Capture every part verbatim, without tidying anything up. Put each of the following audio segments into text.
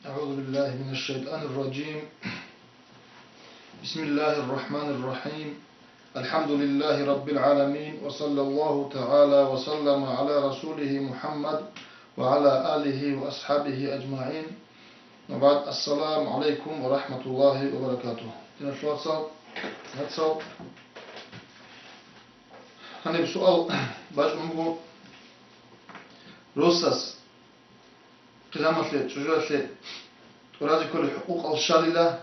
أعوذ بالله من الشيطان الرجيم. بسم الله الرحمن الرحيم. الحمد لله رب العالمين، وصلى الله تعالى وسلم على رسوله محمد وعلى آله وأصحابه أجمعين. وبعد، السلام عليكم ورحمة الله وبركاته. Диналъул вацал, вацал, гьаниб суал бачӀун буго: росас хъизамалъе, чӀужуялъе тӀуразе кколеб хӀукъукъал щалила,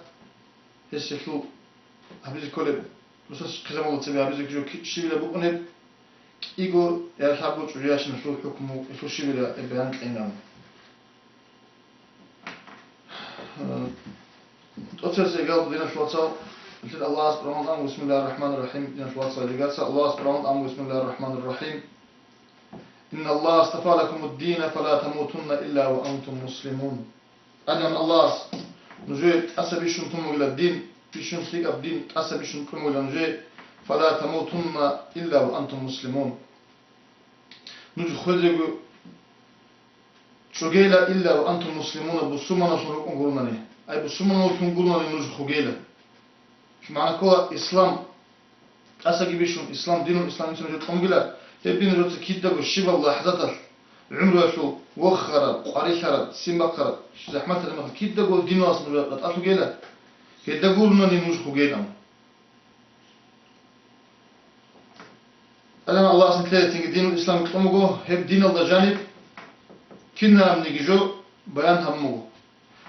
гьесилъул гьабизе кколеб, росас хъизамалда цебе гьабизе кколеб щибила букӀунеб, кӀиго я лъабго чӀужуялъул хӀукму, гьелъул щибила, гьеб баян кьейин. Э, тӀоцебесеб гьал, диналъул вацал, нилъер Аллагьас Къуръан тӀамун, бисмиллагьир рахӀманир рахӀим, диналъул вацал, гьеле гьабизе, Аллагьас Къуръан тӀамун, бисмиллагьир рахӀманир рахӀим. Инналлагьа стафа лакумуддина, фала тамутунна илла ва антум муслимун. ТӀадегӀан Аллагьас нужее тӀаса бищун тун бугила дин, бищун лъикӀаб дин тӀаса бищун тун бугила нужее, фала тамутунна илла ва антум муслимун. Нуж хвезего чӀогейила илла ва антум муслимуна, бусурманалъун рукӀун гуронани. Ай, бусурманалъун гуронани нуж хвегейила. МагӀна ккола, ислам тӀасаги бищун, ислам динул ислам инсан жо кьунгила, гьеб дин жоца кидаго щибаб лахӀзаталъ, гӀумруялъул вохараб, къварилъараб, син бахъараб, захӀматалъ кидаго диналъ нуж ратӀалъугейила, гьелда гуронани нуж хвегейилан. ТӀадегӀан Аллагьас нилъее цинги динул ислам кьун буго, гьеб диналда жаниб кинабниги жо баян гьабун буго.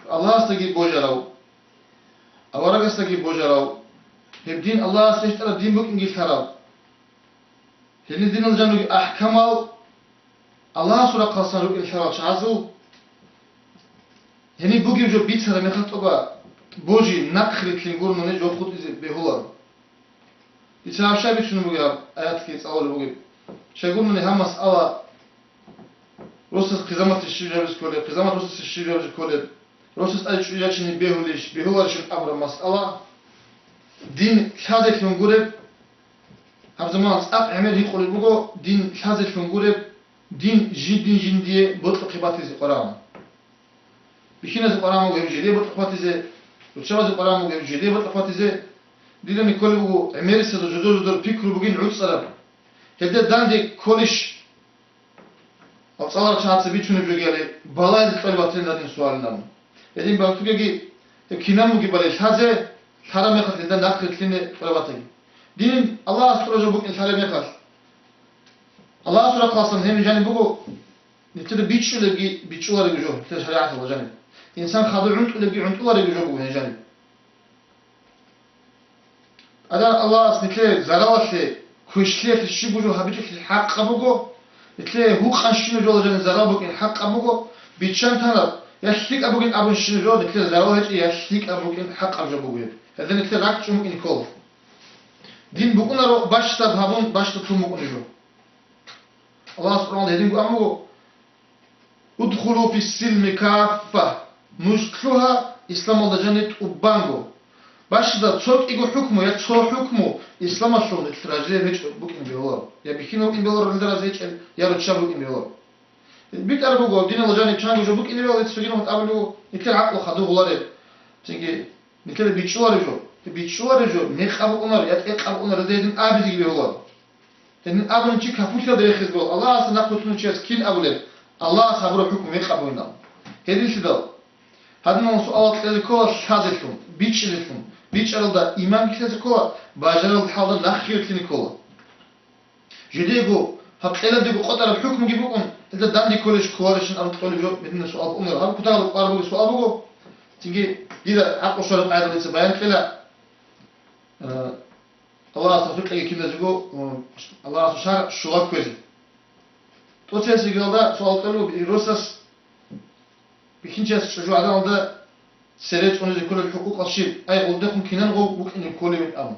Аллагьасдаги божарав, аварагасдаги божарав, гьеб дин Аллагьас рещтӀараб дин букӀинги лъарав. Гьениб динал жанибги ахӀкамал Аллагьасул рахъалъан рукӀин лъарал чагӀазул, гьениб бугеб жо бицараб мехалъ тӀоба божи нахърилълъин гурони жо хутӀизе бегьуларо. Дица гьаб щай бицунеб бугеб, гьаб аятги цӀалулеб бугеб? Щай гурони гьаб масъала, росас хъизамалъе щиб жабизе кколеб, хъизамат росасе щиб жабизе кколеб, росас тӀаде чӀужу ячине бегьулищ, бегьуларищ абураб масъала, дин лъазелъун гуреб, гьаб заман цӀакъ гӀемер гьикъулеб буго, дин лъазелъун гуреб, дин жиндин-жиндие бокьухъе батизе къваригӀун. Бихьиназе къваригӀун буго гьеб жидее бокьухъе батизе, руччабазе къваригӀун буго гьеб жидее бокьухъе батизе. Дида кколеб буго гӀемерисезда жодор-жодор пикру бугин гӀуцӀараб. Гьелда данде кколищ? Гьал цӀаларал чагӀаца бицунеб жо гьале, балагьизе кьолеб батилан гьадин суалин абун. Гьедин балтугеги, гьеб кинаб бугебали лъазе, лъараб мехалъ гьелда нахърилълъине кьолеб батаги. Дин Аллагьас тӀура жо букӀин лъалеб мехалъ, Аллагьасул рахъалъан гьениб жаниб буго, нилъеда бичӀчӀулебги бичӀчӀулареб жо, нилъер шаригӀаталда жаниб. Инсан хадур гӀунтӀулебги гӀунтӀулареб жо буго гьениб жаниб. ТӀадегӀан Аллагьас нилъее заралалъе, квешлъиялъе щиб буго гьабичӀелъул хӀакъаб буго, нилъее гьукъанщинаб жола жаниб зарал букӀин хӀакъаб буго, биччан танаб, я лъикӀаб бугин абунщинаб жо, нилъее зарал гьечӀеб, я лъикӀаб букӀин хӀакъаб жо буго гьеб. Гьелда нилъер ракӀчӀун букӀин ккола. Дин букӀунаро бащдаб гьабун, бащдаб тун букӀунеб жо. Аллагьас Къуръаналда гьединго абун буго: «Удхулу фиссилми каффа», нуж лъугьа исламалда жаниб тӀубанго. Бащдаб цо кӀиго хӀукму я цо хӀукму исламалъул нилъ разияб гьечӀеб букӀин бегьуларо, я бихьинаб букӀин бегьуларо нилъ разиячӀеб, я руччаб букӀин бегьуларо. БитӀараб буго, диналда жаниб чанго жо букӀине бегьуларо, цогидаб абулеб буго, нилъер гӀакълу хадур гьолареб. Цинги нилъеда бичӀчӀулареб жо, бичӀчӀулареб жо мекъаб букӀунаро, я тӀекъаб букӀунаро, гьедин абизеги бегьуларо. Гьедин абун чи капурлъиялда рехизе бегьула, Аллагьас нахъ вуцун чияс кин абулеб, Аллагьас гьабураб хӀукму мекъаб бугин абун. Гьединлъидал гьадинал суалал кьезе ккола лъазелъун, бичӀчӀизелъун, бичӀчӀаралда иман ккезе ккола, бажарал хӀалда нахъе вилълъине ккола. Жидего гьаб кьеладего къотӀараб хӀукмуги букӀун, гьелда данде кколищ кколарищин абун кьолеб жо гьединаб суал букӀунаро. Гьаб кутакалда кӀвар бугеб суал буго, цинги дида гӀакълу щвараб къайдалъица баян кьела, э, Аллагьас тавфикъ кьеги киназего, э, Аллагьасул шаргӀ щула кквезе. ТӀоцебесеб гьалда суал кьолеб буго, росас бихьинчияс чӀужу гӀадамалда цере цӀунизе кколел хӀукъукъал щиб? Ай, гъолдехун кинан гъов вукӀине кколевин абун.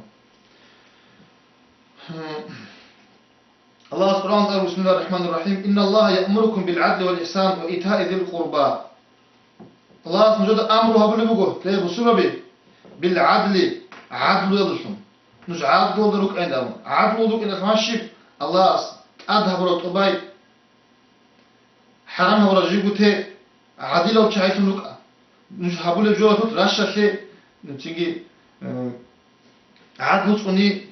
Аллагьас Къуръан тӀад: «Бисмиллагьир рахӀманир рахӀим. Инналлагьа яъмурукум бил гӀадли вал ихсан ва итаи зил къурба». Аллагьас нужеда амру гьабулеб буго, ле бусурбаби, бил гӀадли, гӀадлуялдалъун. Нуж гӀадлуялда рукӀайин абун. ГӀадлуялда рукӀиналъ щиб? Аллагьас тӀад гьабураб тӀубай, хӀарам гьабураб жибго те, гӀадилал чагӀилъун рукӀа. нуж гьабулеб жоялъул ращалъе, цинги, э, гӀадлу цӀуни,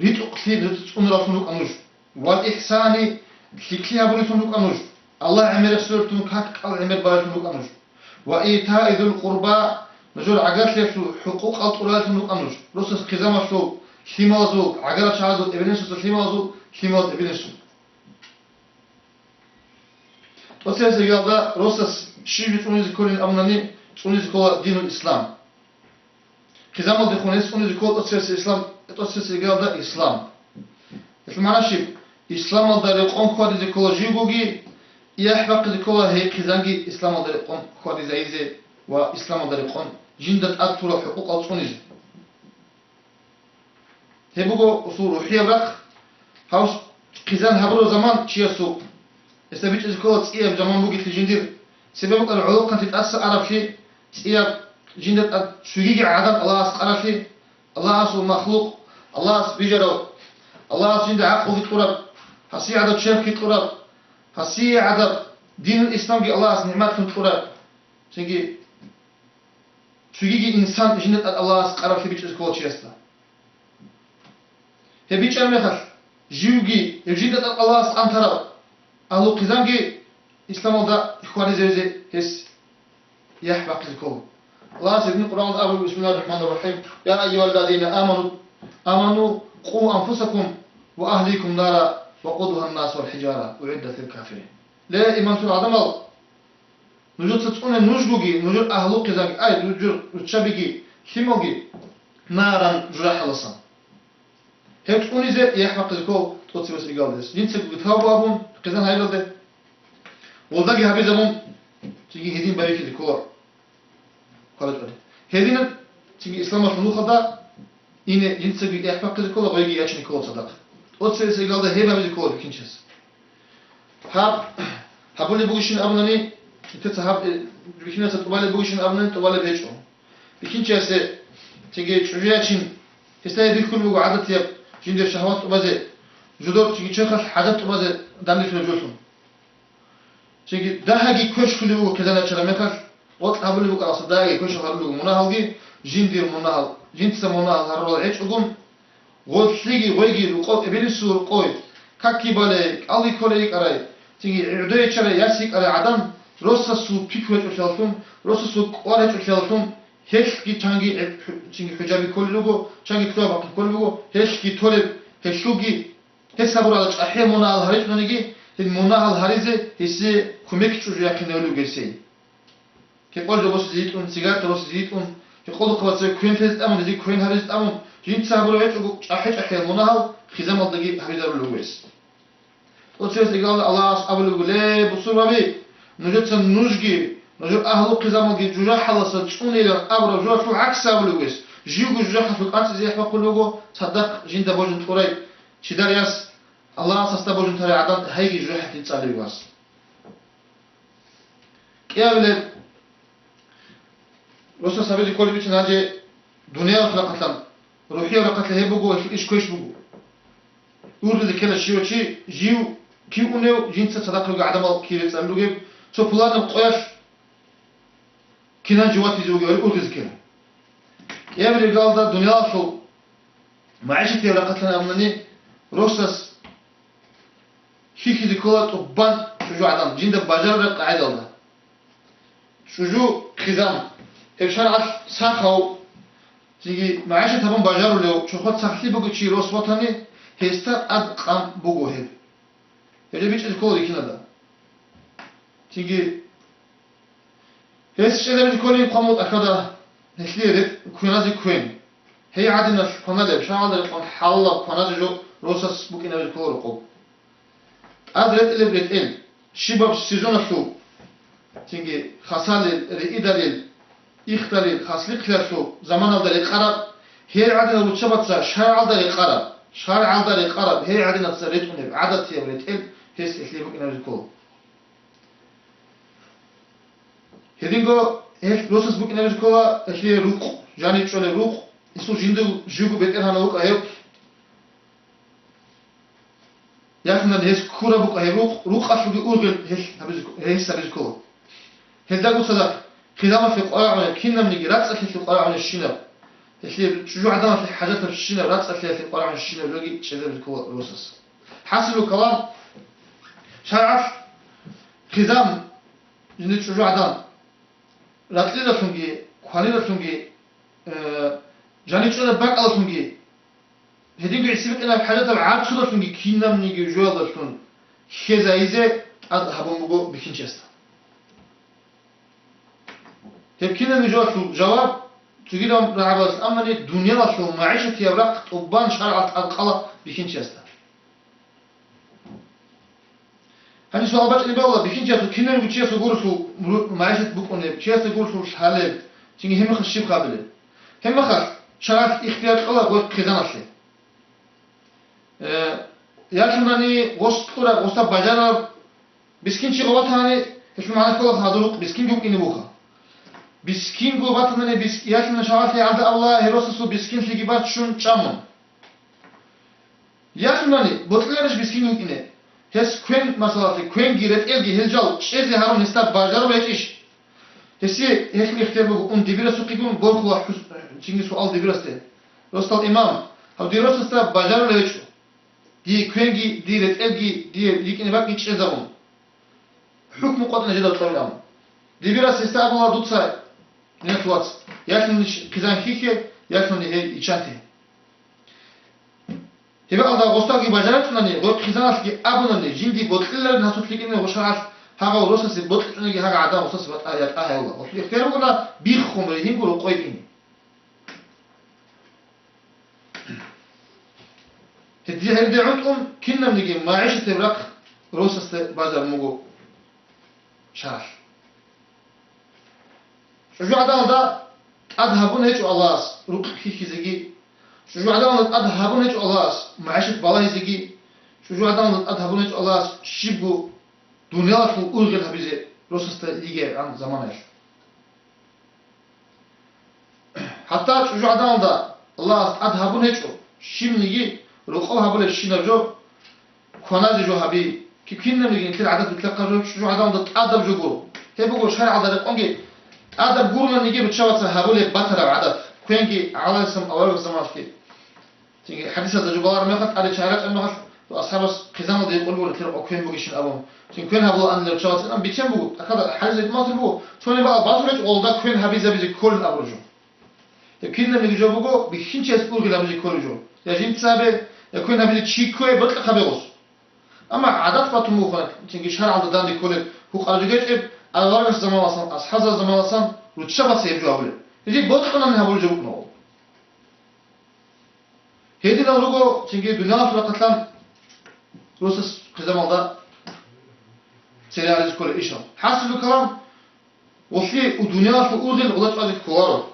ритӀухълъи цӀунараллъун рукӀа нуж. Вал ихсани, лъикӀлъи гьабулеллъун рукӀа нуж. Аллагь гӀемерасулеллъун как-кӀал гӀемер бараллъун рукӀа нуж. Ва итаи зул къурба, нужер гӀагарлъиялъул хӀукъукъал тӀураллъун рукӀа нуж. Росас хъизамалъул, лъималазул, гӀагарал чагӀазул, эбелинсуца лъималазул, лъималаз эбелинсул. ТӀоцебесеб гьалда росас щиб цӀунизе кколин абунани, цӀунизе ккола динул ислам. Хъизамалдехун гьес цӀунизе ккола тӀоцебесеб ислам, тӀоцебесеб гьалда ислам. Гьелъул магӀна щиб? Исламалда рекъон хьвадизе ккола живгоги, яхӀ бахъизе ккола гьей хъизанги исламалда рекъон хьвадизайизе ва исламалда рекъон жинда тӀад лъурал хӀукъукъал цӀунизе. Гьеб буго усул рухӀияб рахъ. Гьав хъизан гьабураб заман чиясул, гьесда бичӀчӀизе ккола цӀияб заман бугелъи жиндир, цебе букӀараб гӀолохъанлъи тӀаса араблъи, цӀияб жинда тӀад цогиги гӀадан Аллагьас къаралъи, Аллагьасул махлукъ, Аллагьас бижарав, Аллагьас жинда гӀакълуги кьураб, гьасие гӀадаб черхги кьураб, гьасие гӀадаб динул исламги Аллагьас нигӀматлъун кьураб, цинги цогиги инсан жинда тӀад Аллагьас къаралъи бичӀчӀизе ккола чиясда. Гьеб бичӀчӀараб мехалъ, живги гьев жинда тӀад Аллагьас къантарав агьлу хъизанги исламалда хьвадизавизе гьес яхӀ бахъизе ккола. Аллагьас гьедин Къуръаналда абуна: «Бисмиллагьир рахӀманир рахӀим. Я айюгьаллазина аману, аману, къу анфусакум ва агьликум нара, вакъудугьан-насу вал-хӀижара, угӀиддат лил-кафирин». Ле, иман лъурал гӀадамал! Нужеца цӀуне нужгоги, нужер агьлу хъизанги, ай, нужер руччабиги, лъималги, наран, жужахӀаласан. Гьеб цӀунизе яхӀ бахъизе ккола тӀоцебесеб гьалдас. Жинцаго тавба абун, хъизан гьабиялде, гъолдаги гьабизабун, цинги гьедин байбихьизе ккола квалачӀвали. Гьединаб цинги исламалъул нухалда ине жинцаги яхӀ бахъизе ккола, гъойги ячине ккола цадахъ. ТӀоцебесеб гьалда гьеб гьабизе ккола бихьинчияс. Гьаб гьабулеб бугищин абунани, нилъеца гьаб, э, бихьинаса тӀубалеб бугищин абунани, тӀубалеб гьечӀо. Бихьинчиясе цинги чӀужу ячин, гьесда гьеб бихьулеб буго гӀадатияб жиндир шагьват тӀубазе, жодор цинги черхалъ хӀажат тӀубазе данделъулеб жолъун. Цинги дагьаги квешлъулеб буго хъизан ячараб мехалъ, гъоркь гьабулеб букӀаралса дагьаги квешлъи гьарулеб буго мунагьалги, жиндир мунагьал, жинца мунагьал гьарурал гьечӀогун, гъолъиги гъойги рукъов эбелинсул рукъой, какги балей, кӀалги кколей йикӀарай, цинги гӀодой иччарай яс йикӀарай гӀадан, росасул пикру гьечӀолъияллъун, росасул кӀвар гьечӀолъияллъун, гьелъги чанги гӀеб-, цинги хӀужаби кколел руго, чанги тӀубазе кколел руго, гьелъги толеб, гьелъулги Гьес гьабурала чӀахӀиял мунагьал гьаричӀониги, гьел мунагьал гьаризе гьесие кумек чӀужу яхъинавулев гьесие. Кекъолда босизе йитӀун, сигарта босизе йитӀун, кекъолдухъ бацаве квен лъезе тӀамун, гьезие квен гьаризе тӀамун, жинца гьабурав гьечӀого чӀахӀи-чӀахӀиял мунагьал хъизамалдаги гьабизарулев вугес. ТӀоцебесеб гьалда Аллагьас абулеб буго: «Ле, бусурбаби, нужеца нужги, нужер агьлу хъизамалги жужахӀалдаса цӀунейилан абураб жоялъул гӀакс абулев вугес, живго жужахӀалъул кӀанцӀизе яхӀ бахъулеб буго, цадахъ жинда божун кьурай». Чидар яс Аллагьас гьасда божун тарай гӀадан гьайги жужахӀалъе цӀалев вас. КӀиабилеб росас гьабизе кколеб бицин гьанже дуниялалъул рахъалъан, рухӀияб рахъалъа гьеб буго, гьелъул иш квеш буго. Ургъизе ккела щивав чи, жив кив унев, жинца цадахъ ругел гӀадамал киве цӀалел ругеб, цо пуланаб къоялъ кинан жив ватизе вугев гьев ургъизе ккела. КӀиабилеб гьалда дуниялалъул магӀишатияб рахъалъан абунани, росас хьихьизе ккола тӀубан чӀужугӀадан, жинда бажарараб къагӀидалда. ЧӀужу хъизан, гьеб шаргӀалъ сахав, цинги магӀишат гьабун бажарулев, чорхол сахлъи бугев чи рос ватани, гьесда тӀадкъан буго гьеб. Гьеле бичӀчӀизе ккола рихьинада. Цинги гьес чӀезабизе кколин хъван бутӀа лъода, гьелъие рекъ квеназе квен. Гьей гӀадиналъ кваналеб, шагьалда рекъон хӀалалаб кваназе жо росас букӀинабизе ккола рокъоб. ТӀад ретӀилеб ретӀел, щибаб сезоналъул, цинги хасалил, риидалил, ихдалил, хаслихълъиялъул заманалда рекъараб, гьей гӀадинал руччабаца шаргӀалда рекъараб, шаргӀалда рекъараб, гьей гӀадинаца ретӀунеб гӀадатияб ретӀел гьес гьелъие букӀинабизе ккола. Гьединго гьелъ росас букӀинабизе ккола гьелъие рукъ, жанив чӀолеб рукъ, гьесул жиндир живго бетӀергьанав вукӀа гьев. Яхъинан гьес ккураб букӀа гьеб рукъ, рукъалъулги ургъел гьелъ гьабизе кко-, гьес гьабизе ккола. Гьелдаго цадахъ хъизамалъе къварагӀунеб, кинабниги рацӀцӀалъиялъе къварагӀунебщинаб, гьелъие чӀужугӀаданалъе хӀажатабщинаб, рацӀцӀалъиялъе къварагӀунебщинаб жоги чӀезабизе ккола росас. ХӀасилу калам, шаргӀалъ хъизам, жиндир чӀужугӀадан, ракьалдалъунги, кванидалъунги, э, жаничӀараб бакӀалдалъунги, гьединго гӀисибикъинаб хӀажатаб гӀарцудалъунги кинабниги жоялдалъун хьезайизе тӀад гьабун буго бихьинчиясда. Гьеб кинабниги жоялъул жаваб цогидал рагӀабазулъ, аммани дуниялалъул магӀишатияб рахъ тӀубан шаргӀалъ тӀад кьала бихьинчиясда. Гьаниб суал бачӀине бегьула, бихьинчиясул, кинабниги чиясул гурелъул ру-, магӀишат букӀунеб, чиясда гурелъул лъалеб, цинги гьеб мехалъ щиб гьабилеб? Гьеб мехалъ шаргӀалъ ихтияр кьола гъой хъизаналъе. Э, ялъунани гъос кьураб, гъоса бажарараб, бискин чи гъов батани, гьелъул магӀна ккола гьадур рукъ бискинги вукӀине буха. Бискинго батанани бис-, ялъуна шагьалъи гӀадабала гьеросасул бискинлъиги баччун чӀамун. Ялъунани, бокьуларищ бискин вукӀине? Гьес квен, масалалъе, квенги ретӀелги гьел жал чӀезе гьарун гьесда бажарулеб гьечӀищ? Гьесие гьелъул ихтияр буго, ун дибирасухъегун борхула хӀус-, цинги суал дибирасде. Росдал имам, гьав дир росасда бажарулеб гьечӀо. Дие квенги, дие ретӀелги, дие рикӀкӀине бакӀги чӀезабун. ХӀукму къотӀине жидал кьавилан. Дибирас гьесда абула дуца, диналъул вац, ялъуни хъизан хьихье, ялъуни гьей иччанте. Гьеб алда гъосдаги бажарачӀунани, гъой хъизаналъги абунани, жинди бокьиларин гьасулъ рикӀкӀине гъушагӀалъ, гьагъав росасе бокьичӀониги гьагъа гӀадан гъосасе батӀа-, ятӀа гьавула. Гъолъул ихтияр бугола биххун ригьинго рокъой кӀине. Гьедин гьелде гӀунтӀун кинабниги магӀишатияб рахъ росасда бажарун буго шаргӀалъ. ЧӀужугӀаданалда тӀад гьабун гьечӀо Аллагьас рукъ хьихьизеги, чӀужугӀаданалда тӀад гьабун гьечӀо Аллагьас магӀишат балагьизеги, чӀужугӀаданалда тӀад гьабун гьечӀо Аллагьас щибго дуниялалъул ургъел гьабизе росасда йигегӀан заманаялъ. ХӀатта чӀужугӀаданалда Аллагьас тӀад гьабун гьечӀо, щибниги рокъов гьабулебщинаб жо, кваназе жо гьаби, ки-, кинабниги нилъер гӀадат-битӀахъаб жо чӀужугӀаданалда тӀадаб жо гуро. Гьеб буго шаргӀалда рекъонги тӀадаб гурониги руччабаца гьабулеб батараб гӀадат, квенги гӀалайгьиссалам аварагасул заманалъги. Цинги хӀадисалда жо балараб мехалъ, тӀаде чагӀи рачӀараб мехалъ, асхӀабас хъизаналда гьикъулеб буго нилъер рокъов квен бугищин абун. Цин квен гьабула анилан руччабаца, ам бицен буго, тӀаккха хӀадис гьикъулеб буго, цони бакӀал батулеб гӀолда квен гьабизабизе кколин абураб жо. Гьеб кинабниги жо буго, бихьинчияс ургъел гьабизе кколеб жо. Я жинца гьабе, я квен гьабизе чи ккве бокьа гьабе гъос. Амма гӀадат батун буго, цинги шаргӀалда данде кколеб гьукъараб жо гьечӀеб, аварагасул заманалъан, асхӀабзабазул заманалъан руччабаца гьеб жо гьабулеб. Гьезие бокьунани гьабулеб жо букӀунаго. Гьединал руго цинги дуниялалъул рахъалъан росас хъизамалда цере гьаризе кколеб ишал. ХӀасилу калам, гъолъие у дуниялалъул ургъел гъода чӀвазе кколаро.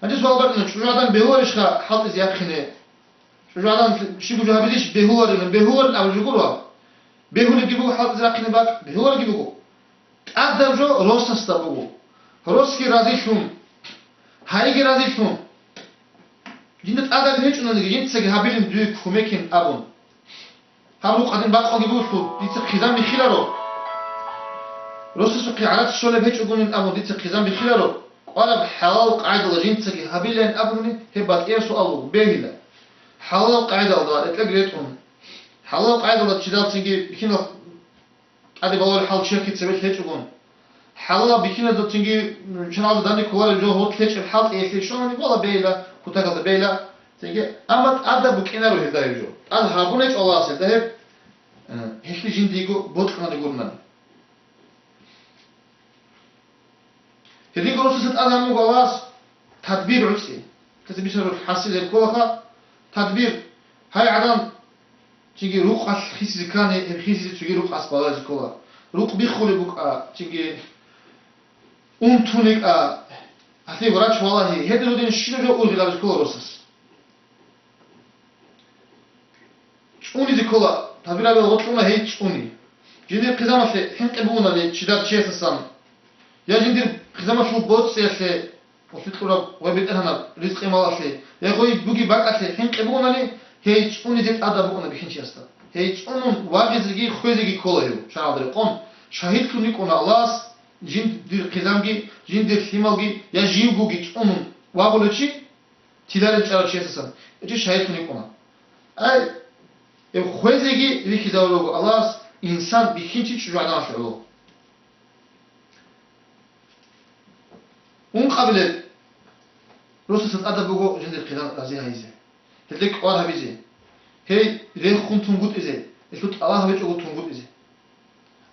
Гьанже суал бакӀина, чӀужугӀадан бегьуларищха хӀалтӀизе яхъине? ЧӀужугӀадан щибго жо гьабизищ бегьуларин, бегьуларин абулеб жо гуро. Бегьулебги буго хӀалтӀизе рахъине бакӀ, бегьуларебги буго. ТӀадаб жо росасда буго. Росги разилъун, гьайги разилъун. Жинда тӀадаб гьечӀонаниги, жинцаги гьабилин дуе кумекин абун. Гьаб рукъ гьадин бакъалги бугелъул, дица хъизан бихьиларо. Росасухъе гӀарац щолеб гьечӀогонин абун, дица хъизан бихьиларо. КӀвараб хӀалал къайдала жинцаги гьабилин абуни, гьеб батӀияб суал буго, бегьила. ХӀалал къайдалда, ретӀелги ретӀун. ХӀалал къайдалда чидал цинги бихьинал тӀаде балулеб хӀал чияхъе цебе лъечӀогон. ХӀалалаб бихьиназда цинги, м, чаралда данде кколареб жо гьоркье лъечӀеб хӀалтӀиялъе щванани бала бейла, кутакалда бейла. Цинги, амма тӀадаб букӀинаро гьезда гьеб жо. ТӀад гьабун гьечӀо Аллагьас гьезда гьеб, э, гьелъие жиндиего бокьунани гурнани. Гьединго росасе тӀад гьабун буго Аллагьас тадбир гӀуцӀи. Гьесда бицараб хӀасил гьеб кколаха, тадбир, гьай гӀадан, цинги рукъалъ хисизе ккани, гьеб хисизе цоги рукъалъ балагьизе ккола. Рукъ биххулеб букӀа, цинги унтун йикӀа, гьалъие врач валагьи, гьедин гьедин щибаб жо ургъел гьабизе ккола росас. ЦӀунизе ккола, тадбирабила гъоркьуна гьей цӀуни. Жиндир хъизамалъе хӀинкъи бугони чидар чиясасан, я жиндир хъизамалъул боцӀиялъе, гъолъие кьураб гъой бетӀергьанаб ризкъи-малалъе, я гъой бугеб бакӀалъе хӀинкъи бугони, гьей цӀунизе тӀадаб букӀуна бихьинчиясда. Гьей цӀунун вагъизеги хвезеги ккола гьев, шаргӀалда рекъон, шагьидлъун йикӀуна Аллагьас, жиндир хъизамги, жиндир лъималги, я живгоги цӀунун вагъулев чи, тиларел чӀарав чиясасан, гьев чи шагьидлъун йикӀуна. Ай, гьеб хвезеги рихьизавулев вуго Аллагьас инсан бихьинчи чӀужугӀаданалъе гӀоло. Ункъабилеб росаса тӀадаб буго жиндир хъизан рази гьайизе, гьелде кӀвар гьабизе, гьей рехун тунгутӀизе, гьелъул тӀалаб гьабичӀого тунгутӀизе.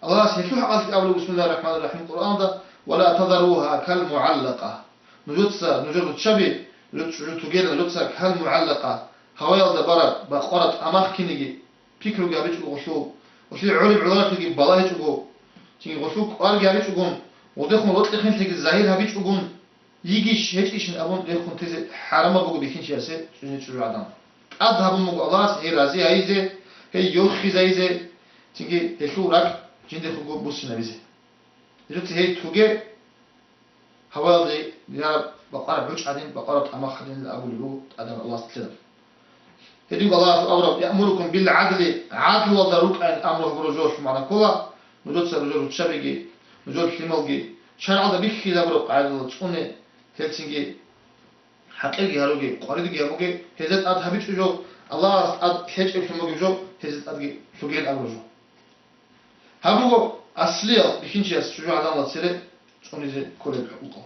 Аллагьас гьелъул хӀакъалъулъ абулеб, бисмиллагьир рахӀманир рахӀим, Къуръанда: «Ва ла тазаругьа кал мугӀаллакъа». Нужеца, нужер руччаби, нужер чӀужу тугела нужеца кал мугӀаллакъа, гьаваялда бараб, бакъвараб тӀамах кинеги пикруги гьабичӀого гъолъул, гъолъие гӀолеб гӀоларахъеги балагьичӀого, цинги гъолъул кӀварги гьабичӀогун, гъодехун рокьи-хинлъиги загьир гьабичӀогун, йигищ гьечӀищин абун рехун тезе хӀарамаб буго бихьинчиясе цӀунизе чӀужугӀадан. ТӀад гьабун буго Аллагьас гьей рази гьайизе, гьей йохизайизе, цинги гьелъул ракӀ жиндехуго буссинабизе. Гьезухъе гьей туге, гьаваялде яраб бакъвараб гӀучӀ гьадин, бакъвараб тӀамах гьадинилан абулеб буго ТӀадегӀан Аллагьас нилъеда. Гьединго Аллагьас абураб: «Яъмурукум бил гӀадли», гӀадлуялда рукӀайин амру гьабураб жоялъул магӀна ккола, нужеца нужер руччабиги, нужер лъималги, шаргӀалда бихьизабураб къагӀидалда цӀуне, гьелцинги хӀакъирги гьаруге, къваридги гьабуге, гьезда тӀад гьабичӀеб жо, Аллагьас тӀад лъечӀеблъун бугеб жо, гьезда тӀадги лъугейин абураб жо. Гьаб буго аслиял бихьинчияс чӀужугӀаданалда цере цӀунизе кколеб хӀукъукъ.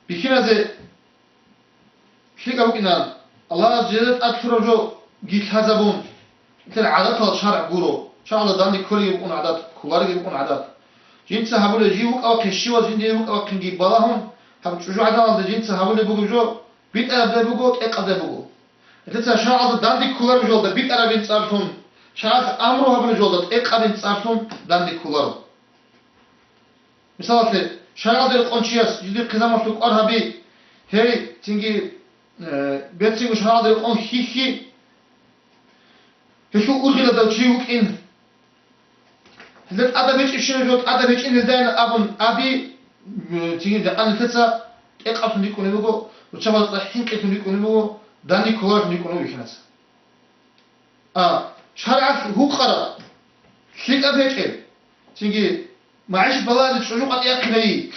Бихьиназе лъикӀаб букӀина, Аллагьас жезе тӀад лъураб жоги лъазабун, нилъер гӀадатал шаргӀ гуро, шаргӀалда данде кколебги букӀун гӀадат, кколаребги букӀун гӀадат. Жинца гьабулеб жив вукӀавахъин, щивав жиндие вукӀавахъинги балагьун, гьаб чӀужугӀаданалда жинца гьабулеб бугеб жо битӀарабдай буго, тӀекъабдай буго. Нилъеца шаргӀалда данде кколареб жоялда битӀарабин цӀарлъун, шаргӀалъ амру гьабулеб жоялда тӀекъабин цӀарлъун данде кколаро. Мисалалъе, шаргӀалда рекъон чияс жиндир хъизамалъул кӀвар гьаби, гьей, цинги, э, берцинго шаргӀалда рекъон хьихьи, гьелъул ургъиладав чи вукӀин. Гьелда тӀадаб гьечӀебщинаб жо тӀадаб гьечӀин гьелдайин абун аби, м, цинги жакъа нилъеца тӀекъаблъун рикӀкӀунеб буго, руччабазда хӀинкъилъун рикӀкӀунеб буго, данде кколарелъун рикӀкӀунеб буго бихьинаца. А, шаргӀалъ гьукъараб, лъикӀаб гьечӀеб, цинги магӀишат балагьизе чӀужу къватӀире яхъинайи,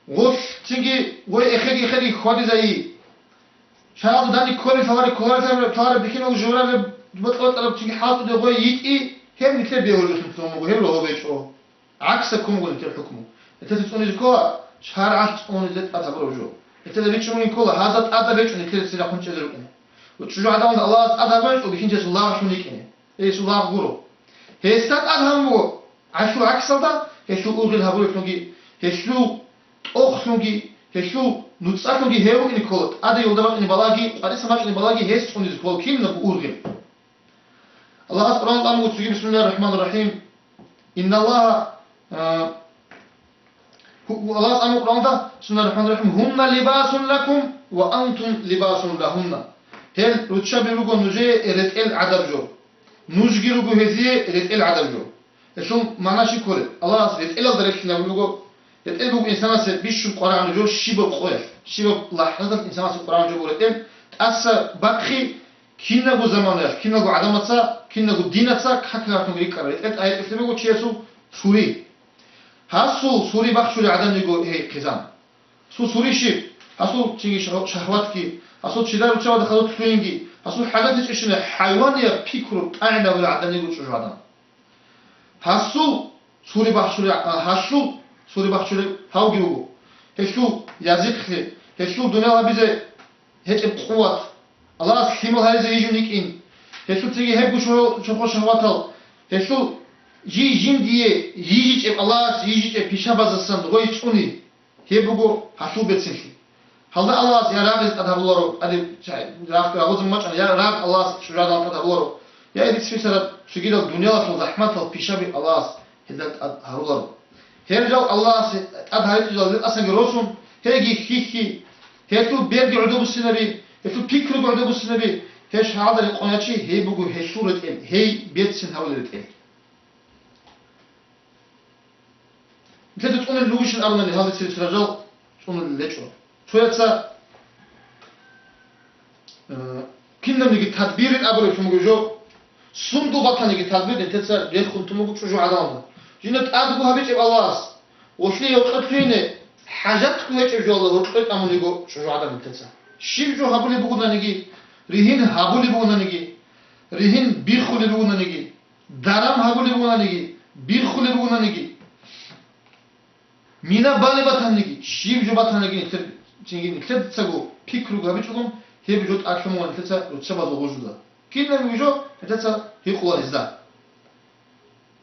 гъолъ цинги гъой эхеги-эхеги хьвадизайи, шаргӀалда данде кколеб лъалареб, кколареб лъалареб бихьинав журареб батӀа-батӀараб цинги хӀалтӀуде гъой йитӀи, гьеб нилъер бегьулелъун цӀун буго, гьеб рогьоб гьечӀо. ГӀаксаб ккун буго нилъер хӀукму. Нилъеца цӀунизе ккола, шаргӀалъ цӀунизе тӀад гьабураб жо. Нилъеда бичӀчӀун бугин ккола, гьазда тӀадаб гьечӀо нилъер цинги хъунчӀезе рукӀине. Ва чӀужугӀаданалда Аллагьас тӀад гьабичӀо бихьинчиясул лагълъун йикӀине. Гьесул лагъ гуро. Гьесда тӀад гьабун буго, гӀашлу гӀаксалда, гьелъул ургъел гьабуревлъунги, гьелъул тӀохлъунги, гьелъул нуцӀалъунги гьев вукӀине ккола, тӀаде йолда бачӀунеб балагьги, къварилъа бачӀунеб балагьги гьес цӀунизе ккола, кинабго ургъел. Аллагьас Къуръан тӀамуго цоги, бисмиллагьир рахӀманир рахӀим. Инналлагьа, а, гьу-, Аллагьас тӀамуго Къуръанда, бисмиллагьир рахӀманир рахӀим, «Гьунна либасун лакум ва антум либасун лагьунна». Гьел руччаби руго нужее ретӀел гӀадаб жо. Нужги руго гьезие ретӀел гӀадаб жо. Гьелъул магӀна щиб кколеб? Аллагьас ретӀелалда релълъинабулеб буго. РетӀел буго инсанасе бищун къварагӀанаб жо щибаб къоялъ, щибаб лахӀзаталъ инсанасе къварагӀанаб жо буго ретӀел, тӀаса бахъи киналго заманаялъ, киналго гӀадамаца, киналго динаца как-какалъун рикӀкӀараб. РетӀел тӀагӀитӀулъи буго чиясул сури. Гьасул сури бахчулел гӀадамлъиго гьей хъизан. Гьасул сури щиб? Гьасул цинги шагь-, шагьватги, гьасул чидар руччабазда хадур лъугьинги, гьасул хӀажат гьечӀебщинаб хӀайванияб пикру тӀагӀинабулел гӀадамлъиго чӀужугӀадан. Гьасул сури бахчулел, а, гьалъул сури бахчулел гьавги вуго. Гьелъул язихълъи, гьелъул дуниял гьабизе гьечӀеб къуват, Аллагьас лъимал гьаризе йижун йикӀин, гьелъул цинги гьебго чорхол шагьватал, гьелъул жий жиндие йижичӀеб, Аллагьас йижичӀеб пишабаздасан гъой цӀуни. Гьеб буго гьалъул берцинлъи. Гьалда Аллагьас я рагъизе тӀад гьаруларо, тӀаде чай, рагъ-, рагъузе мачӀана, я рагъ Аллагьас чӀужугӀадан тӀад гьаруларо, я ирицлъисараб цогидал дуниялалъул захӀматал пишаби Аллагьас гьелда тӀад гьаруларо. Гьел жал Аллагьас тӀад гьаричӀел жал гьел тӀасанги росун, гьейги хьихьи, гьелъул берги гӀодобуссинаби, гьелъул пикруги гӀодобуссинаби, гьеб шагьалда рекъон ячи, гьей буго гьелъул ретӀел, гьей берцин гьавулел ретӀел. Нилъеда цӀунулел ругищин абунани, гьалде цере цо ражал цӀунулел гьечӀо. Цояца, э, кинабниги тадбирин абулеб тун буго жо, сундул батаниги тадбир нилъеца рехун тун буго чӀужугӀаданалда. Жинда тӀадго гьабичӀеб Аллагьас, гъолъие гьоркьоб лъугьине хӀажатго гьечӀеб жоялда гьоркьое тӀамун йиго чӀужугӀадан нилъеца. Щиб жо гьабулеб бугонаниги, ригьин гьабулеб бугонаниги, ригьин биххулеб бугонаниги, даран гьабулеб бугонаниги, биххулеб бугонаниги, мина балеб батаниги, щиб жо батаниги нилъер, цинги нилъецаго пикруги гьабичӀого, гьеб жо тӀадлъун буго нилъеца руччабазул гъужуда. Кинаб жо нилъеца гьикъула гьезда.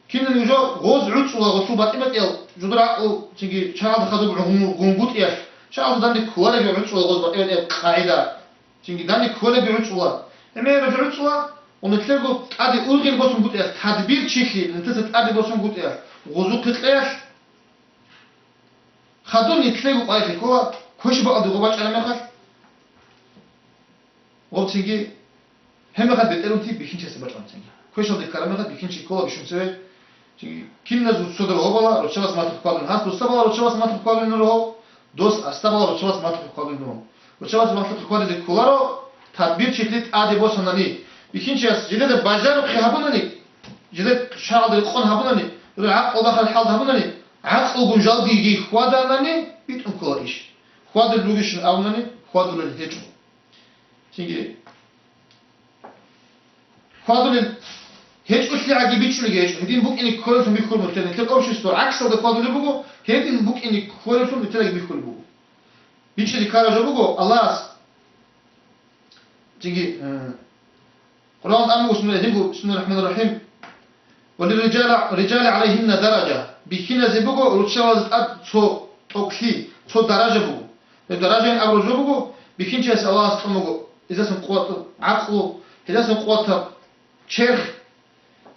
Кинаб жо гъоз гӀуцӀула гъолъул батӀи-батӀиял жодор гӀакълу, цинги чагӀалда хадуб гъун-, гъунгутӀиялъ, чагӀалда данде кколареб гӀуцӀула гъоз батӀи-батӀияб къагӀида. Цинги данде кколеб гӀуцӀула. ГӀемераб гӀуцӀула, ва нилъерго тӀаде ургъел босунгутӀиялъ, тадбирчилъи нилъеца тӀаде босунгутӀиялъ, гъозухъе кьеялъ, хадур нилъего къварилъи ккола, квеш бакӀалде гъо бачӀараб мехалъ, гъоб цинги, гьеб мехалъ бетӀерунти бихьинчиясе бачӀун цинги. Квешалде ккараб мехалъ бихьинчи ккола бищун цеве. Цинги киназул цодор гъобала руччабаз матухъ кквалин, гьас дусабала руччабаз матухъ кквалин руго, дос астабала руччабаз матухъ кквалин руго. Руччабаз матухъ кквализе кколаро, тадбирчилъи тӀаде босанани, бихьинчияс жидеда бажарухъе гьабунани, жидер шагьалда рекъон гьабунани, жидер гӀакълу бахарал хӀалда гьабунани, гӀакълугун жалги йигей хьваданани, битӀун ккола иш. Хьвадулел ругищин абунани, хьвадулел гьечӀо. Цинги хьвадулел гьечӀолъи гӀаги бичӀчӀулеги гьечӀо. Гьедин букӀине кколелъун бихьулеб буго. Нилъер общество гӀаксалда хьвадулеб буго, гьедин букӀине кколелъун нилъедаги бихьулеб буго. БичӀчӀизе ккараб жо буго, Аллагьас цинги, э, Къуръан тӀамуго сунна, гьебго, бисмиллагьир рахӀманир рахӀим. «Ва лирриджали, риджали гӀалайгьинна даража». Бихьиназе буго руччабазе тӀад цо тӀокӀлъи, цо даража буго. Гьеб даражаин абураб жо буго, бихьинчияс Аллагьас кьун буго, гьезасан къуватаб гӀакълу, гьезасан къуватаб черх,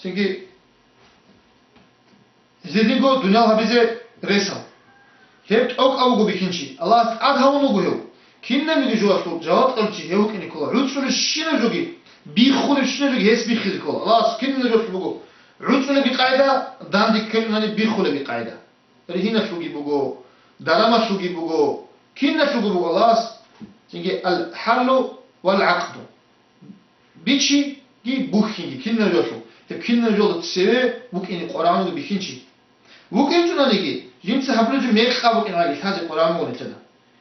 цинги Гьезие динго дуниял гьабизе ресал. Гьеб тӀокӀав вуго бихьинчи, Аллагьас тӀад гьавун вуго гьев. Кинабниги жоялъул жаваб кьолчи гьев вукӀине ккола. ГӀуцӀулебщинаб жоги, биххулебщинаб жоги гьес биххизе ккола. Аллагьас кинабниги жоялъул буго гӀуцӀулебги къайда, данде ккелунани биххулебги къайда. Ригьиналъулги буго, дарамалъулги буго, киналъулги буго Аллагьас, цинги аль-хӀаллу валь-гӀакъду. Бичиги бухьинги кинаб жоялъул, гьеб кинаб жоялда цеве вукӀине къваригӀун вуго бихьинчи. ВукӀинчӀонаниги, жинца гьабулеб жо мекъаб букӀин гӀаги лъазе къваригӀун вуго нилъеда.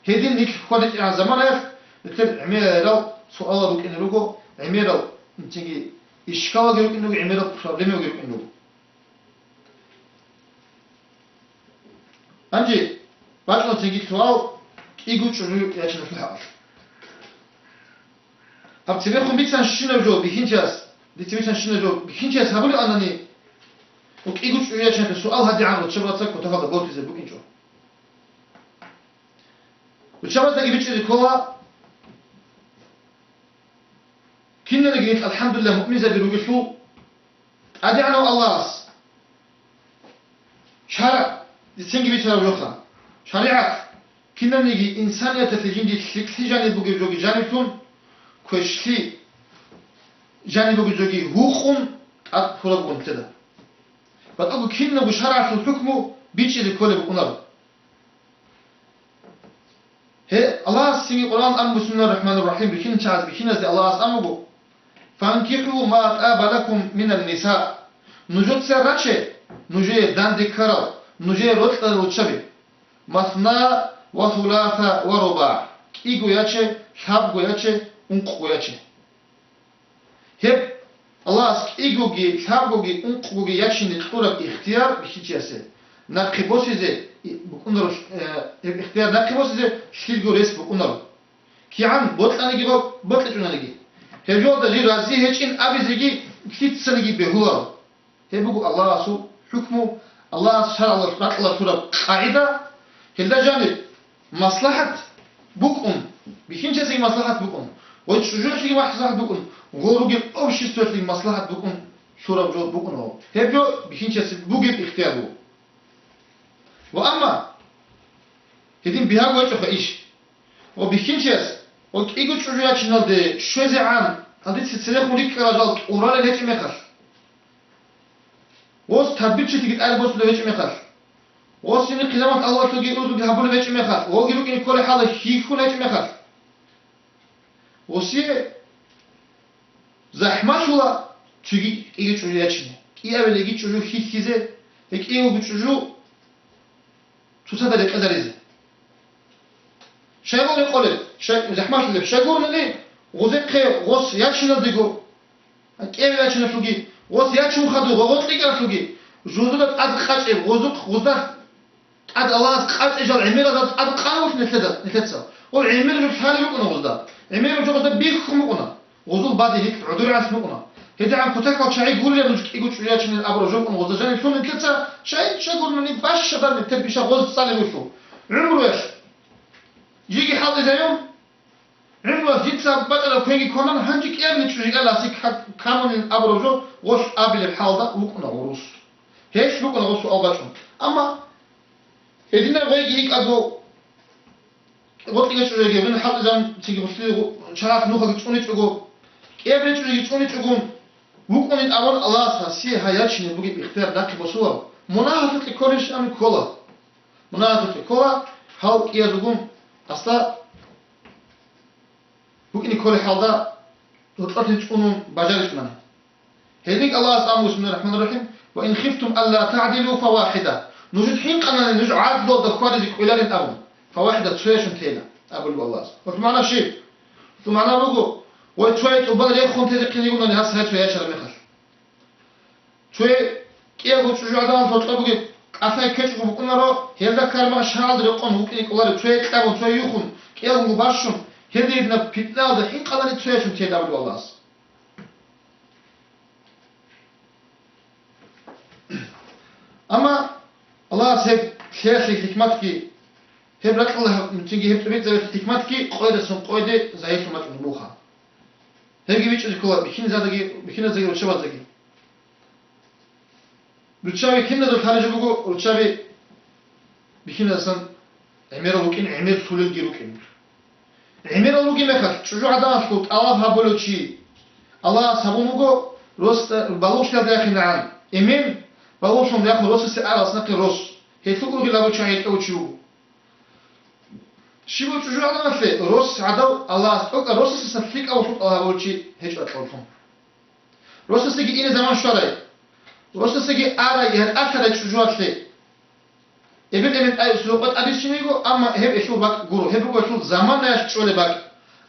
Гьедин нилъ хьвадичӀебгӀан заманаялъ нилъер гӀемерал суалал рукӀине руго, гӀемерал, цинги ишкалалги рукӀине руго, гӀемерал проблемаги рукӀине руго. Гьанже бачӀуна цинги суал, кӀиго чӀужу ячиналъул хӀакъалъулъ. Гьаб цебехун бицан щинаб жо бихьинчияс, дица бицан щинаб жо бихьинчияс гьабулеб анани, ва кӀиго чӀужу ячиналъул суал гьадигӀан руччабаца кутакалда бортизе букӀинчӀо. Руччабаздаги бичӀчӀизе ккола, киналги нилъ, алхӀамдулиллагь, муъминзаби ругелъул, ТӀадегӀанав Аллагьас шаргӀ, дицинги бицараб жоха, шаригӀат, кинабниги инсанияталъе жинде лъикӀлъи жаниб бугеб жоги жаниблъун, квешлъи жаниб бугеб жоги гьукъун тӀад ккураб буго нилъеда. БатӀаго кинабго шаргӀалъул хӀукму бичӀчӀизе кколеб букӀунаро. Гье, Аллагьас цинги Къуръан ан, бисмиллагьир рахӀманир рахӀим, бихьинчагӀаз бихьиназде Аллагьас ан буго: «ФанкихӀу ма тӀаба лакум минан ниса». Нужеца раче, нужее данде ккарал, нужее рокьарал руччаби. «Масна ва суласа ва рубагӀ». КӀиго яче, лъабго яче, ункъго яче. Гьеб Аллагьас кӀигоги, лъабгоги, ункъгоги ячине кьураб ихтияр бихьинчиясе нахъе босизе букӀунаро, э, гьеб ихтияр нахъе босизе лъилго рес букӀунаро. КигӀан бокьаниги бо-, бокьичӀонаниги. Гьеб жоялда жив рази гьечӀин абизеги лъицаниги бегьуларо. Гьеб буго Аллагьасул хӀукму, Аллагьас шаргӀалда ракьалда лъураб къагӀида. Гьелда жаниб маслахӀат букӀун, бихьинчиясеги маслахӀат букӀун, ва чӀужуялъеги маслахӀат букӀун, гъол ругел обществоялъеги маслахӀат букӀун лъураб жо букӀунаро. Гьеб жо бихьинчиясе бугеб ихтияр буго. Ва амма гьедин бигьаго гьечӀоха иш. Ва бихьинчияс ва кӀиго чӀужу ячиналде щвезегӀан, гьадица церехун рикӀкӀарал жал тӀуралел гьечӀеб мехалъ, гъос тадбирчилъиги тӀаде босулеб гьечӀеб мехалъ, гъос жиндир хъизамат Аллагьлъулги ургъуги гьабулеб гьечӀеб мехалъ, гъоги рукӀине кколеб хӀалда хьихьун гьечӀеб мехалъ, гъосие захӀмалъула цоги кӀиги чӀужу ячине, кӀиабилеги чӀужу хьихьизе, гьекӀиявго чӀужу цоцазда рекъезаризе. Щайгурелъул рекъолеб, щай-, захӀмалъулеб, щайгурелъул гъозехъе гъос ячиналдего, кӀиабилеб ячиналъулги, гъос ячун хадуб гъогъо кьикӀаралъулги, жузуда тӀад къачӀеб, гъозухъ, гъозда тӀад Аллагьас къачӀей жал гӀемерал жал тӀад къанавулъ нилъеда-, нилъеца. Гъол гӀемерал жо лъалеб букӀуна гъозда. ГӀемерал жо гъозда бихьун букӀуна. Гъозул бадиб гьикъ гӀодоригӀанлъ букӀуна. ГьедигӀан кутакал чагӀи гурилан нуж кӀиго чӀужу ячинин абураб жо букӀун гъозда жаниб лъун нилъеца, щай-, щайгурелъул бащадаб нилъер биша гъоз цӀалеб бугелъул. ГӀумруялъ жеги хӀалтӀизайун, гӀумруялъ дица бачӀараб квенги кванан, гьанже кӀиабилеб чӀужу йикӀаралъе ка-, камунин абураб жо гъолъ абилеб хӀалда вукӀуна гъорус. Гьелъ букӀуна гъосул суал бачӀун. Амма гьединаб гъойги йикӀаго, гъоркьиги чӀужуги, гьеб хӀалтӀизабун цинги гъуслъи гъу-, чарахъ нухалги цӀуничӀого, кӀиабилеб чӀужуги цӀуничӀого вукӀунин абун Аллагьас гьасие гьай ячине бугеб ихтияр нахъе босулеб. Мунагьалъукье кколищ абун ккола. Мунагьалъукье ккола, гьал кӀиязулгун асда букӀине кколеб хӀалда гьоркьолъи цӀунун бажаричӀони. Гьедин Аллагьас абун, бисмиллагьир рахӀманир рахӀим, «Ва ин хифтум алла тагӀдилу фавахида». Нуж хӀинкъанани нуж гӀадлуялда хьвадизе кӀвеларин абун. Фавахида, цояшун тейила, абулеб Аллагьас. Гьелъул магӀна щиб? Гьелъул магӀна буго, ва цояй тӀубан рехун тезехъин йигунани гьас гьай цо ячараб мехалъ. Цояй кӀиябго чӀужу гӀадамал гьоркьоб бугеб кӀалъай ккечӀого букӀунаро, гьелда ккараб мехалъ шагьалда рекъон вукӀине кӀоларо, цояй кьабун, цояй юхун, кӀиялгунго бащун, гьединаб питнаялда хӀинкъанани цояшун тейила, абулеб Аллагьас. Амма Аллагьас гьеб лъеялъе хӀикматги, гьеб ракьалда гьаб-, цинги гьеб тӀубицӀабилъи хӀикматги къойдасан къойде загьирлъун бачӀун бугоха. Гьебги бичӀчӀизе ккола бихьиназдаги, бихьиназдаги руччабаздаги. Руччаби киназул лъалеб жо буго, руччаби бихьиназасан гӀемерал рукӀин, гӀемер лъулелги рукӀин. ГӀемерал ругеб мехалъ, чӀужугӀаданалъул тӀалаб гьабулев чи, Аллагьас гьабун вуго, рос-, балугълъиялда яхъинегӀан эмен, балугълъун яхъун росасе аралас нахъе рос, гьелъул ургъел гьабулев чи гьечӀев чи вуго. Щиб буго чӀужугӀаданалъе рос гӀадав Аллагьас тӀокӀаб росасдасан лъикӀав лъутӀал гьабулев чи гьечӀо акьавлъун. Росасеги ине заман щварай, росасеги арай, гьатӀалъарай чӀужуялъе. Эбел-эмен тӀайусул рокъоб тӀадвиссин вуго, амма гьеб гьелъул бакӀ гуро, гьеб буго гьелъул заманаялъ чӀолеб бакӀ.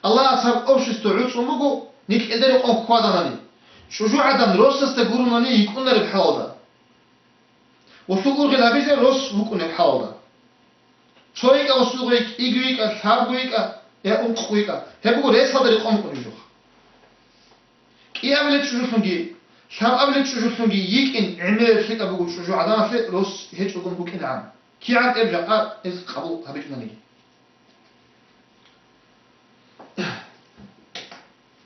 Аллагьас гьаб общество гӀуцӀун буго, нилъеда рекъон хьваданани. ЧӀужугӀадан росасда гуронани йикӀунареб хӀалалда. Гъусул ургъел гьабизе рос вукӀунеб хӀалалда. Цо йикӀа гъусул гъой, кӀиго йикӀа, лъабго йикӀа, я ункъго йикӀа. Гьеб буго ресалда рекъон букӀунеб жо. КӀиабилеб чӀужулъунги, лъабабилеб чӀужулъунги йикӀин гӀемераб лъикӀаб буго чӀужугӀаданалъе рос гьечӀогун букӀинегӀан, кигӀан тӀиб жакъа гьез къабул гьабичӀониги.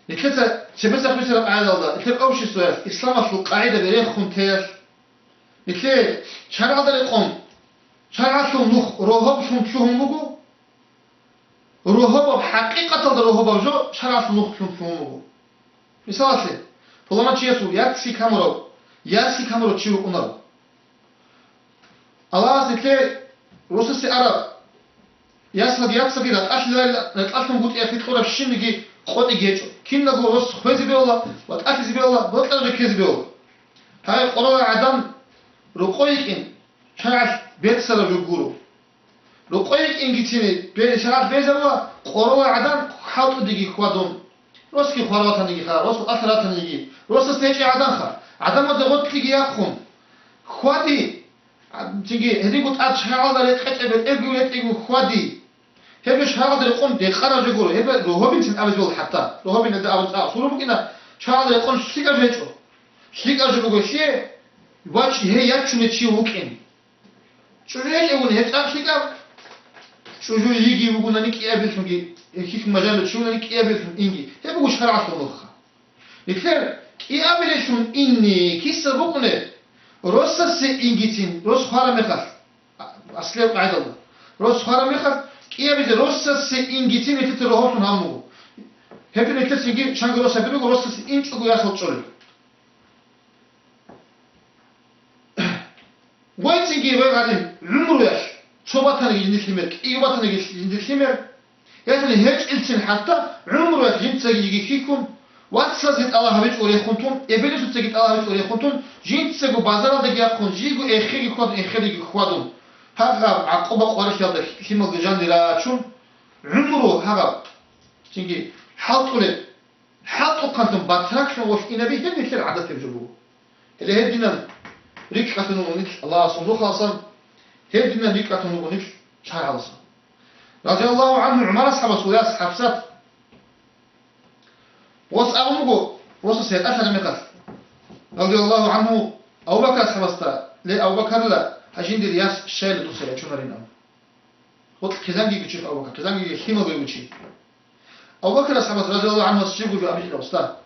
Нилъеца цебесеб бицараб къагӀидалда, нилъер обществоялъ исламалъул къагӀидаби рехун теялъ, нилъее шаргӀалда рекъон, шаргӀалъул нух рогьоблъун лъугьун буго, рогьобаб, хӀакъикъаталда рогьобаб жо шаргӀалъул нухлъун лъугьун буго. Мисалалъе, пуланав чиясул яцги камурав, ясги камурав чи вукӀунаро. Аллагьас нилъее росасе араб ясалги яцалги ратӀалъиларила, ратӀалъунгутӀиялъе кьураб щибниги къотӀиги гьечӀо. Киналго рос хвезе бегьула, ватӀалъизе бегьула, бокьараб ккезе бегьула. Гьай, къоролай гӀадан рокъой йикӀин, шаргӀалъ беццараб жо гуро. Рокъой йикӀингицин бе-, шаргӀалъ безавула къоролай гӀадан хӀалтӀудеги хьвадун. Росги хвараватаниги ха, рос ватӀалъаратаниги, росас гьечӀей гӀадан ха, гӀадамазда гъорлъиги яхъун. Хьвади, а, цинги гьединго тӀад шаргӀалда рекъечӀеб бетӀергун ретӀигун хьвади. Гьеб жо шаргӀалда рекъон рекъараб жо гуро, гьеб рогьобинцин абизе бегьула хӀатта. Рогьобин гьелда абун цӀакъ сурун букӀина, шаргӀалда рекъон лъикӀаб жо гьечӀо. ЛъикӀаб жо буго лъие, вач-, гьей ячунев чи вукӀин. ЧӀужу гьечӀевгун гьеб цӀакъ лъикӀаб, чӀужу йиги вугунани кӀиабилелъунги, гьелъул мажалу чи вугунани кӀиабилелъун инги. Гьеб буго шаргӀалъул нухха. Нилъер кӀиабилелъун инни киса букӀунеб? Росасе ингицин, рос хвараб мехалъ. А-, аслияб къагӀидалда. Рос хвараб мехалъ, кӀиабизе росасе ингицин нилъеца рогьоблъун гьабун буго. Гьеб нилъецинги чанго рос гьабируго, росасе инчӀого ясал чӀолеб. Гъойцинги гъой гьарин гӀумруялъ цо батаниги жиндир лъимер, кӀиго батаниги жиндир лъимер, ясани гьечӀилцин хӀатта гӀумруялъ жинцаги жиги хьихьун, Вацазе тӀалаб гьабичӀого рехун тун, эбелисуцаги тӀалаб гьабичӀого рехун тун, жинцаго базаралдаги яхъун, жийго эхеги хьвадун, эхериги хьвадун, гьагъаб гӀакъуба къварилъиялда лъималги жанде рачун, гӀумру гьагъаб, цинги хӀалтӀулеб, хӀалтӀухъанлъун батраклъун валъинаби гьеб нилъер гӀадатаб жо буго. Гьеле гьединан рикӀкӀалъун вуго нилъ Аллагьасул рухъаласан, гьединан рикӀкӀалъун вуго нилъ шаргӀаласан. Радияллагьу гӀангьу, ГӀумар асхӀабас ва яс ХӀафсат Рос абун буго, росас гьетӀалъараб мехалъ, радияллагьу гӀангьу, Абу Бакр асхӀабасда: «Ле, Абу Бакарила, гьа жиндир яс щайила дуца ячунарин», – абун. Гъоркь хъизанги гучи Абу Бакр, хъизанги лъимал бугев чи. Абу Бакр асхӀабас, радияллагьу гӀангьу, ас жибго жо абичӀила, уста.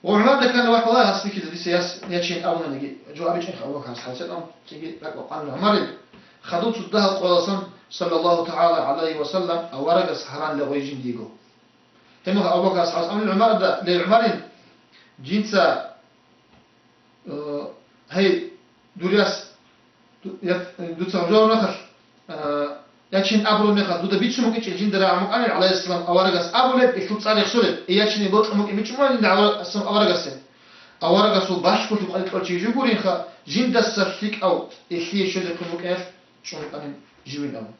Ва ГӀумарда ккани: «Вагь, валлагь, гьас бихьизе дица яс ячин абунаниги, жо абичӀинха Абу Бакр асхӀабасда», – абун, цинги ракӀ бакъанила ГӀумарил, хадув цо дагьаб къояласан, саллаллагьу тагӀала гӀалайгьи ва саллам, аварагас гьаранила гъой жиндиего. Гьебмехалъ Абу Бакр асхӀабас абунила ГӀумарда: «Ле, ГӀумарин, жинца, э, гьей, дур яс, ду-, я-, дуца гьужараб мехалъ, э, ячин абураб мехалъ, дуда бицун букӀинчӀел жинда рагӀун букӀанил, гӀалайгьиссалам, аварагас абулеб, гьелъул цӀар рехсолеб, и ячине бокьун букӀин бичӀчӀун бугин аварагасул. Аварагасул балъголъи къварилъулев чи жо гуринха, жиндаса лъикӀав, гьелъие щвезехъин букӀиналъ чӀун букӀанин живин», – абун.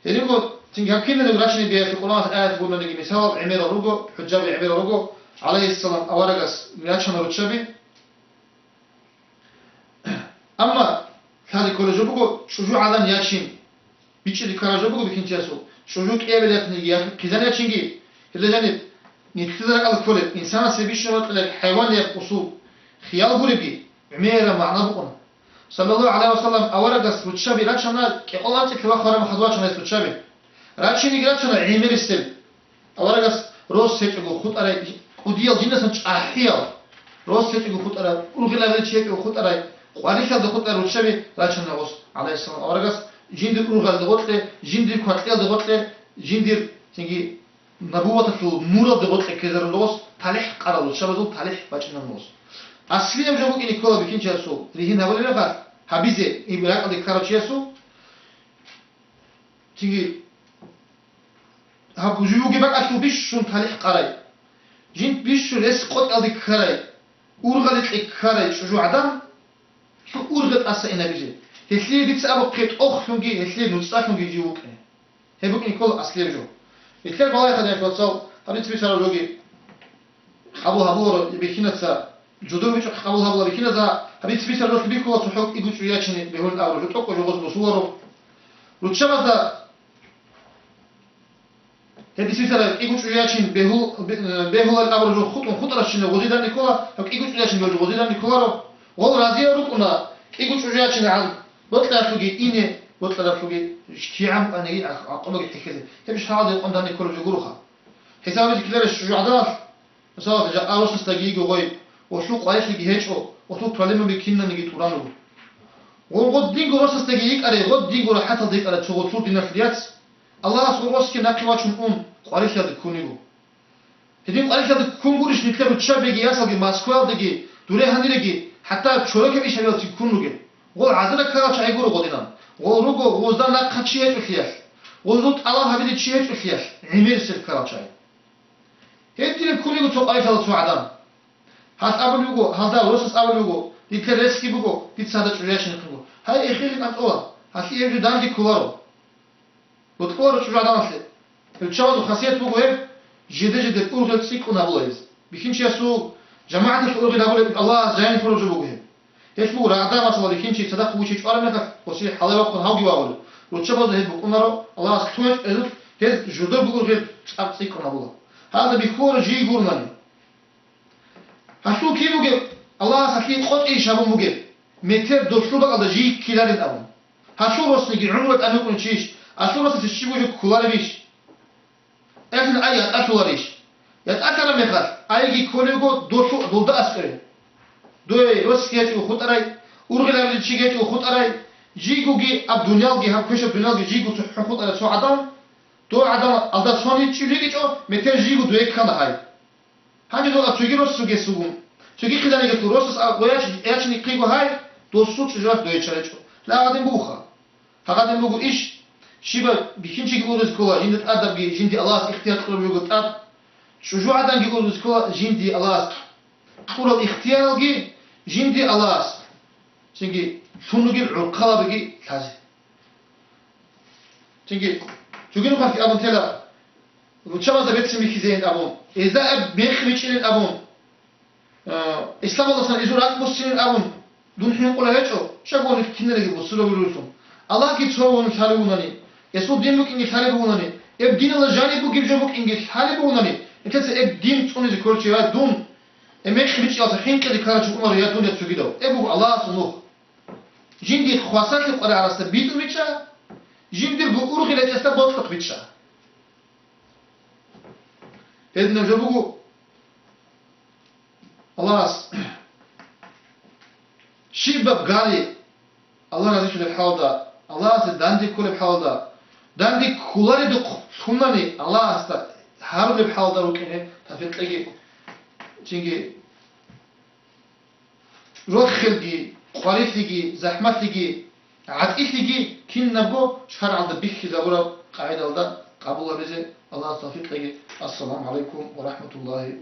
Гьединго цинги гьаб кинабго рачине бегьулъе Къуръаналъ аят гурониги мисалал гӀемерал руго, хӀужаби гӀемерал руго, гӀалайгьиссалам аварагас ячана руччаби. Амма лъазе кколеб жо буго, чӀужу гӀадан ячин, бичӀчӀизе ккараб жо буго бихьинчиясул, чӀужу кӀиабилеб ятиниги, я хъизан ячинги, гьелда жаниб нилъеда ракӀалда кколеб, инсанасе бищун бокьулеб хӀайванияб усул, хиял гуребги, гӀемераб магӀна букӀуна. Саллаллагьу гӀалайгьи ва саллам аварагас руччаби рачана, кӀикъоялда анцӀила вахъараб мехалъ вачана гьес руччаби. Рачиниги рачана гӀемерисел. Аварагас рос гьечӀого хутӀарай, кӀудиял жиндасан чӀахӀиял, рос гьечӀого хутӀарай, ургъеларел чи гьечӀого хутӀарай, къварилъиялда хутӀарай руччаби рачана гъос, гӀалайгьиссалам, аварагас жиндир ургъалде гъоркье, жиндир квакьиялде гъоркье, жиндир цинги набуваталъул нуралде гъоркье ккезарулев гъос, талихӀ къарал руччабазул талихӀ бачӀинан гъос. Аслияб жо букӀине ккола бихьинчиясул, ригьин гьабулеб мехалъ, гьабизе, иб ракӀалде ккарав чиясул, цинги гьаб живго бакӀалъул бищун талихӀ къарай, жинда бищун рес къотӀиялде ккарай, ургъаликье ккарай чӀужу гӀадан, лъу ургъел тӀаса инабизе. Гьелъие дица абухъе тӀохлъунги, гьелъие нуцӀалъунги жив вукӀине. Гьеб букӀине ккола аслияб жо. Нилъер балагьеха, диналъул вацал, гьабиц бицараб жоги къабул гьабуларо, бихьинаца жодор бичӀухъе къабул гьабула, бихьиназда гьабиц бицараб жоги бихьула, цохӀо кӀиго чӀужу ячине бегьулин абураб жо тӀокӀго жо гъоз босуларо. Руччабазда гьеб бицараб кӀиго чӀужу ячин бегьул-, бе-, бегьуларин абураб жо хутӀун хутӀарав чи гъозие данде ккола, гьеб кӀиго чӀужу ячин бегьулеб жо гъозие данде кколаро. Гъол разиял рукӀуна, кӀиго чӀужу ячинегӀан бокьаралъуги ине, бокьаралъуги кигӀан букӀаниги гӀакъубаги хӀехьезе. Гьеб шагьалде къон данде кколеб жо гуроха. ХӀисабизе ккеларищ чӀужу гӀадалъ? Мисалалъе, жакъа росасдаги йиго гъой, гъолъул къварилъиги гьечӀо, гъолъул проблемаби кинабниги тӀуран руго. Гъо-, гъодинго росасдаги йикӀарай, гъодинго рахӀаталда йикӀарай цо гъолъул диналъул яц, Аллагьас гъо росги нахъе вачун ун, къварилъиялде ккун йиго. Гьедин къварилъиялде ккун гурищ нилъер руччабиги ясалги Москваялдаги, дуре гьаниреги, хӀатта чорокаб иш гьабиялцин ккун ругел? Гъол гӀадинаб ккарал чагӀи гуро гъодинан. Гъол руго гъозда нахъа чи гьечӀолъиялъ, гъозул тӀалаб гьабизе чи гьечӀолъиялъ, гӀемерисел ккарал чагӀи. Гьединаб ккун йиго цо къварилъала цо гӀадан. Гьалъ абулеб буго, гьалда росас абулеб буго, дица ресги буго, дица гьадаб чӀужу ячин хъинго. Гьай, эхеги кӀанцӀола, гьалъие гьеб жо данде кколаро. Бокьуларо чӀужу гӀадамалъе. Руччабазул хасият буго гьеб, жиде-жидер ургъел цӀикӀкӀун гьабула гьез. Бихьинчиясул жамагӀаталъе ургъел гьабулеб Аллагьас жайин лъураб жо буго гьеб. Гьелъ буго рагъда, масала, бихьинчи цадахъ вучи чӀвараб мехалъ, гъосие хӀалай вахъун гьавги вагъулеб. Руччабазда гьеб букӀунаро, Аллагьас лъугьинчӀо гьезулъ, гьез жодорго ургъел цӀакъ цӀикӀкӀун гьабула. Гьалда бихьуларо жий гурони. Гьалъул кин бугеб, Аллагьас гьалъие къотӀийищ гьабун бугеб, метер долъул бакӀалда жий ккеларин абун. Гьалъул росниги гӀумру тӀамукӀунев чийищ, гьалъул росасе щиб жо кколаребищ? Эхин, ай ятӀалъуларищ? ЯтӀалъараб мехалъ, айги кколебго долъу-, долда аскӀове. Дой росги гьечӀого хутӀарай, ургъел гьабулев чиги гьечӀого хутӀарай, жийгоги гьаб дуниялги, гьаб квешаб дуниялги жийго цохӀо хутӀарай цо гӀадан, дой гӀадан алда цони чӀужу йикӀичӀо, метер жийго дуе ккана гьай. Гьанже дова цоги рос цогес вугун. Цоги хъизанигелъул росас а-, гъой яч-, ячине ккиго гьай, досул чӀужуялъ дойча речӀо. Лагъадин бугоха. Гьагъадин буго иш, щибаб бихьинчиги ургъизе ккола, жинда тӀадабги, жинде Аллагьас ихтияр кьураб жого тӀад, ЧӀужугӀаданги ургъузе ккола жинди Аллагьас кьурал ихтияралги, жинди Аллагьас цинги лъун ругел гӀурхъалабиги лъазе. Цинги цогидаб хъалги абун тела, руччабазда берцин бихьизейин абун, гьезда аб-, мекъи бичӀчӀилин абун, э, исламалдасан изу ракӀ буссинин абун, дун хӀинкъула гьечӀо, щай гурони киналги бусурбабилан. Аллагьги цо вугьун лъалеб бугони, гьесул дин букӀинги лъалеб бугони, гьеб диналда жаниб бугеб жо букӀинги лъалеб бугони, нилъеца гьеб дин цӀунизе кколев чи я дун, гьеб мекъи бичӀчӀиялдаса хӀинкъизе ккарав чи Умар я дун, я цогидав. Гьеб буго Аллагьасул нух. Жинди хвасарлъи къваригӀарасда битӀун бичӀчӀа, жиндирго ургъел гьечӀесда бокьухъ бичӀчӀа. Гьединаб жо буго Аллагьас щибаб гали Аллагь разилъулеб хӀалда, Аллагьасе данде кколеб хӀалда, данде кколаребухъ лъунани Аллагьасда гьарулеб хӀалда рукӀине тавфикъ кьеги. Цинги рохелги, къварилъиги, захӀмалъиги, гӀатӀилъиги кинабго шаргӀалда бихьизабураб къагӀидалда къабул гьабизе Аллагьас тавфикъ кьеги. Ассаламу гӀалайкум ва рахӀматуллагьи.